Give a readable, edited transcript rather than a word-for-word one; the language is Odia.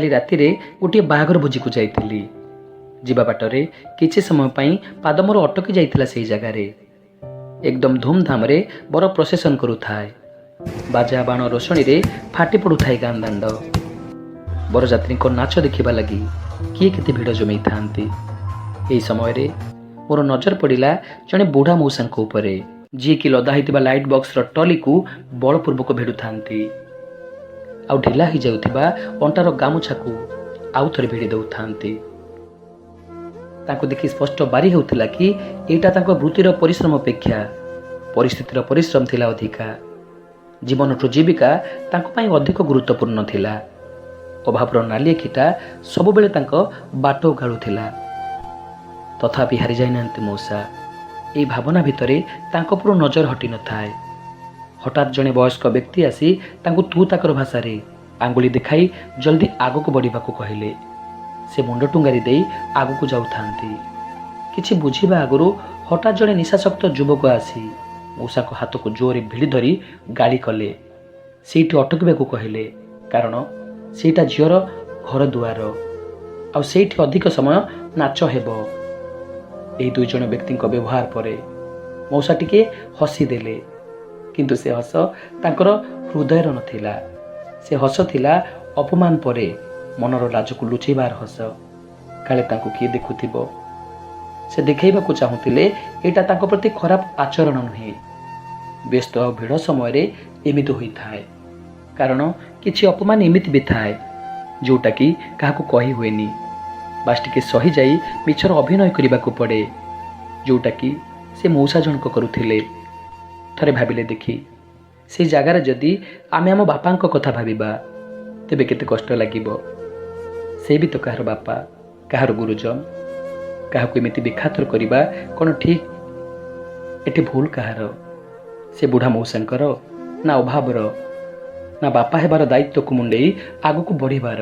କାଲି ରାତିରେ ଗୋଟିଏ ବାହାଘର ଭୋଜିକୁ ଯାଇଥିଲି। ଯିବା ବାଟରେ କିଛି ସମୟ ପାଇଁ ପାଦ ମୋର ଅଟକି ଯାଇଥିଲା ସେଇ ଜାଗାରେ। ଏକଦମ ଧୁମଧାମରେ ବର ପ୍ରସେସନ କରୁଥାଏ। ବାଜା, ବାଣ, ରୋଷଣୀରେ ଫାଟି ପଡ଼ୁଥାଏ ଗାଁ ଦାଣ୍ଡ। ବରଯାତ୍ରୀଙ୍କ ନାଚ ଦେଖିବା ଲାଗି କିଏ କେତେ ଭିଡ଼ ଜମେଇଥାନ୍ତି। ଏହି ସମୟରେ ମୋର ନଜର ପଡ଼ିଲା ଜଣେ ବୁଢ଼ା ମଉସାଙ୍କ ଉପରେ, ଯିଏକି ଲଦା ହେଇଥିବା ଲାଇଟ୍ ବକ୍ସର ଟ୍ରଲିକୁ ବଳପୂର୍ବକ ଭିଡ଼ୁଥାନ୍ତି ଆଉ ଢିଲା ହେଇଯାଉଥିବା ଅଣ୍ଟାର ଗାମୁଛାକୁ ଆଉ ଥରେ ଭିଡ଼ି ଦେଉଥାନ୍ତି। ତାଙ୍କୁ ଦେଖି ସ୍ପଷ୍ଟ ବାରି ହେଉଥିଲା କି ଏଇଟା ତାଙ୍କ ବୃତ୍ତିର ପରିଶ୍ରମ ଅପେକ୍ଷା ପରିସ୍ଥିତିର ପରିଶ୍ରମ ଥିଲା ଅଧିକା। ଜୀବନଠୁ ଜୀବିକା ତାଙ୍କ ପାଇଁ ଅଧିକ ଗୁରୁତ୍ୱପୂର୍ଣ୍ଣ ଥିଲା। ଅଭାବର ନାଲି ଆଖିଟା ସବୁବେଳେ ତାଙ୍କ ବାଟ ଉଗାଳୁଥିଲା। ତଥାପି ହାରି ଯାଇନାହାନ୍ତି ମଉସା। ଏଇ ଭାବନା ଭିତରେ ତାଙ୍କ ଉପରୁ ନଜର ହଟି ନଥାଏ। ହଠାତ୍ ଜଣେ ବୟସ୍କ ବ୍ୟକ୍ତି ଆସି ତାଙ୍କୁ ତୁ ତାକର ଭାଷାରେ ଆଙ୍ଗୁଳି ଦେଖାଇ ଜଲ୍ଦି ଆଗକୁ ବଢ଼ିବାକୁ କହିଲେ। ସେ ମୁଣ୍ଡ ଟୁଙ୍ଗାରି ଦେଇ ଆଗକୁ ଯାଉଥାନ୍ତି। କିଛି ବୁଝିବା ଆଗରୁ ହଠାତ୍ ଜଣେ ନିଶାସକ୍ତ ଯୁବକ ଆସି ମଉସାଙ୍କ ହାତକୁ ଜୋରରେ ଭିଡ଼ି ଧରି ଗାଳି କଲେ। ସେଇଠି ଅଟକିବାକୁ କହିଲେ, କାରଣ ସେଇଟା ଝିଅର ଘର ଦୁଆର ଆଉ ସେଇଠି ଅଧିକ ସମୟ ନାଚ ହେବ। ଏହି ଦୁଇ ଜଣ ବ୍ୟକ୍ତିଙ୍କ ବ୍ୟବହାର ପରେ ମଉସା ଟିକେ ହସିଦେଲେ, କିନ୍ତୁ ସେ ହସ ତାଙ୍କର ହୃଦୟର ନଥିଲା। ସେ ହସ ଥିଲା ଅପମାନ ପରେ ମନର ଲାଜକୁ ଲୁଚେଇବାର ହସ। କାଳେ ତାଙ୍କୁ କିଏ ଦେଖୁଥିବ। ସେ ଦେଖେଇବାକୁ ଚାହୁଁଥିଲେ ଏଇଟା ତାଙ୍କ ପ୍ରତି ଖରାପ ଆଚରଣ ନୁହେଁ। ବ୍ୟସ୍ତ ଆଉ ଭିଡ଼ ସମୟରେ ଏମିତି ହୋଇଥାଏ, କାରଣ କିଛି ଅପମାନ ଏମିତି ବି ଥାଏ ଯେଉଁଟାକି କାହାକୁ କହି ହୁଏନି। ବାସ୍ ଟିକେ ସହିଯାଇ ମିଛର ଅଭିନୟ କରିବାକୁ ପଡ଼େ, ଯେଉଁଟାକି ସେ ମଉସା ଜଣକ କରୁଥିଲେ। ଥରେ ଭାବିଲେ ଦେଖି, ସେଇ ଜାଗାରେ ଯଦି ଆମେ ଆମ ବାପାଙ୍କ କଥା ଭାବିବା, ତେବେ କେତେ କଷ୍ଟ ଲାଗିବ। ସେ ବି ତ କାହାର ବାପା, କାହାର ଗୁରୁଜନ। କାହାକୁ ଏମିତି ବେଖାତର କରିବା କ'ଣ ଠିକ୍? ଏଠି ଭୁଲ କାହାର? ସେ ବୁଢ଼ା ମଉସାଙ୍କର, ନା ଅଭାବର, ନା ବାପା ହେବାର ଦାୟିତ୍ୱକୁ ମୁଣ୍ଡେଇ ଆଗକୁ ବଢ଼ିବାର?